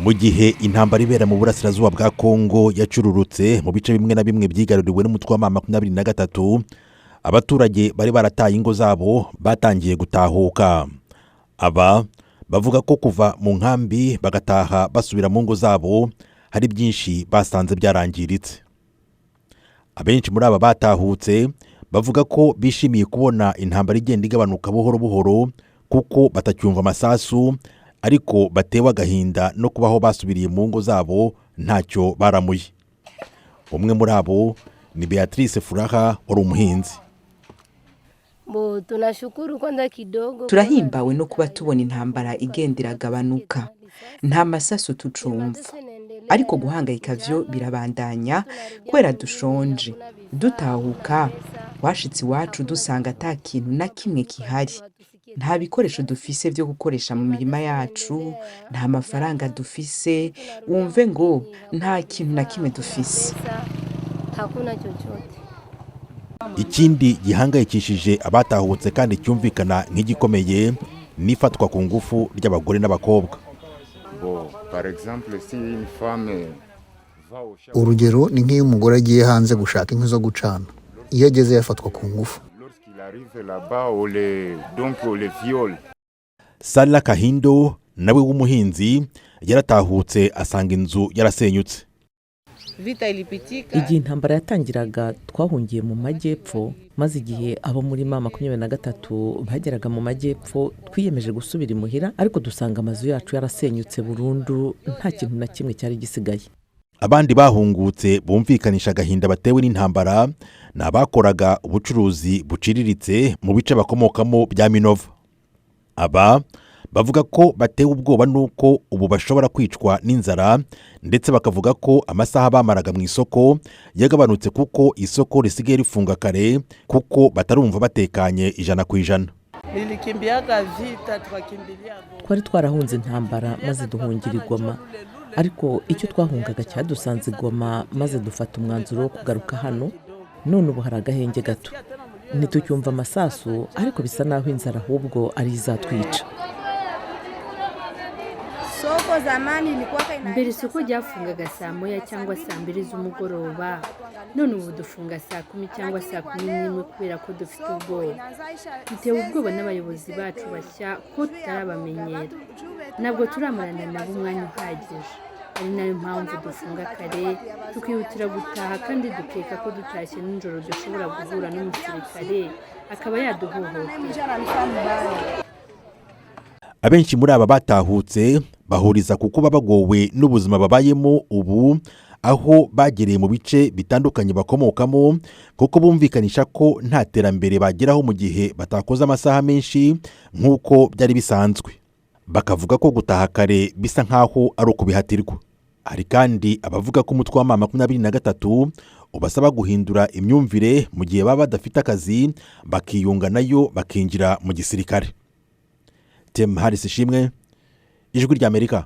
Mu gihe intambara ibera mu burasirazuba bwa Kongo yacururutse mu bice bimwe na bimwe byigaruriwe n'umutwe wa M23, abaturage bari barataye ingo zabo batangiye gutahuka. Aba bavuga ko kuva mu nkambi bagataha basubira mu ngo zabo hari byinshi basanze byarangiritse. Abenshi muri aba batahutse bavuga ko bishimiye kubona intambara igenda igabanuka buhoro buhoro, kuko batacyumva amasasu, ariko batewe agahinda no kubaho basubiriye mu ngo zabo ntacyo baramuye. Umwe muri abo ni Beatrice Furaha wari umuhinzi. Bo, tunashukuru kwanza kidogo. Turahimbawe no kuba tubona intambara igenda iragabanuka, nta masasu tucumva, ariko guhangayika vyo birabandanya kubera dushonje. Dutahuka washitse iwacu dusanga ata kintu na kimwe kihari, nta bikoresho dufise vyo gukoresha mu mirima yacu, nta mafaranga dufise, wumve ngo nta kintu na kimwe dufise. Hakuna chochote. Ikindi gihangayikishije abatahutse kandi cyumvikana nk'igikomeye ni ifatwa ku ngufu ry'abagore n'abakobwa. Bon, par exemple, si une femme va au champ, Urugero ni nk'iyo umugore agiye hanze gushaka inkwi zo gucana, iyo ageze yafatwa ku ngufu. Lorsqu'il arrive là-bas, on les, donc on les viole. Sara Kahindo nawe w'umuhinzi yaratahutse asanga inzu yarasenyutse. Vita ilipitika. Igihe intambara yatangiraga twahungiye mu majyepfo, maze igihe abo muri M23 bageraga mu majyepfo twiyemeje gusubira imuhira, ariko dusanga amazu yacu yarasenyutse burundu, nta kintu na kimwe cyari gisigaye. Abandi bahungutse bumvikanisha agahinda batewe n'intambara ni abakoraga ubucuruzi buciriritse mu bice bakomokamo bya Minova. Aba bavuga ko batewe ubwoba n'uko ubu bashobora kwicwa n'inzara, ndetse bakavuga ko amasaha bamaraga mu isoko yagabanutse kuko isoko risigaye rifunga kare, kuko batarumva batekanye 100%. Nilikimbiaga vita, tukakimbilia Goma. Twari twarahunze intambara maze duhungira i Goma, ariko icyo twahungaga cyadusanze i Goma, maze dufata umwanzuro wo kugaruka hano. None ubu hari agahenge gato, ntitucyumva amasasu, ariko bisa naho inzara ahubwo ari izatwica. Soko zamani ilikuwa Mbere isoko ryafungaga saa 1 cyangwa saa 2 z'umugoroba, none ubu dufunga saa 10 cyangwa saa 11 kubera ko dufite ubwoba. Dutewe ubwoba n'abayobozi bacu bashya ko tutarabamenyera, ntabwo turamarana nabo umwanya uhagije, ari nayo mpamvu dufunga kare tukihutira gutaha, kandi dukeka ko dutashye nijoro dushobora guhura n'umusirikare akaba yaduhohotera. Abenshi muri aba batahutse bahuriza ku kuba bagowe n'ubuzima babayemo ubu aho bagereye mu bice bitandukanye bakomokamo, kuko bumvikanisha ko nta terambere bageraho mu gihe batakoze amasaha menshi nk'uko byari bisanzwe. Bakavuga ko gutaha kare bisa nk'aho ari ukubihatirwa. Hari kandi abavuga ko umutwe wa M23 ubasaba guhindura imyumvire mu gihe baba badafite akazi, bakiyunga nayo bakinjira mu gisirikare. Tem Harris Ishimwe, Ijwi ry'Amerika.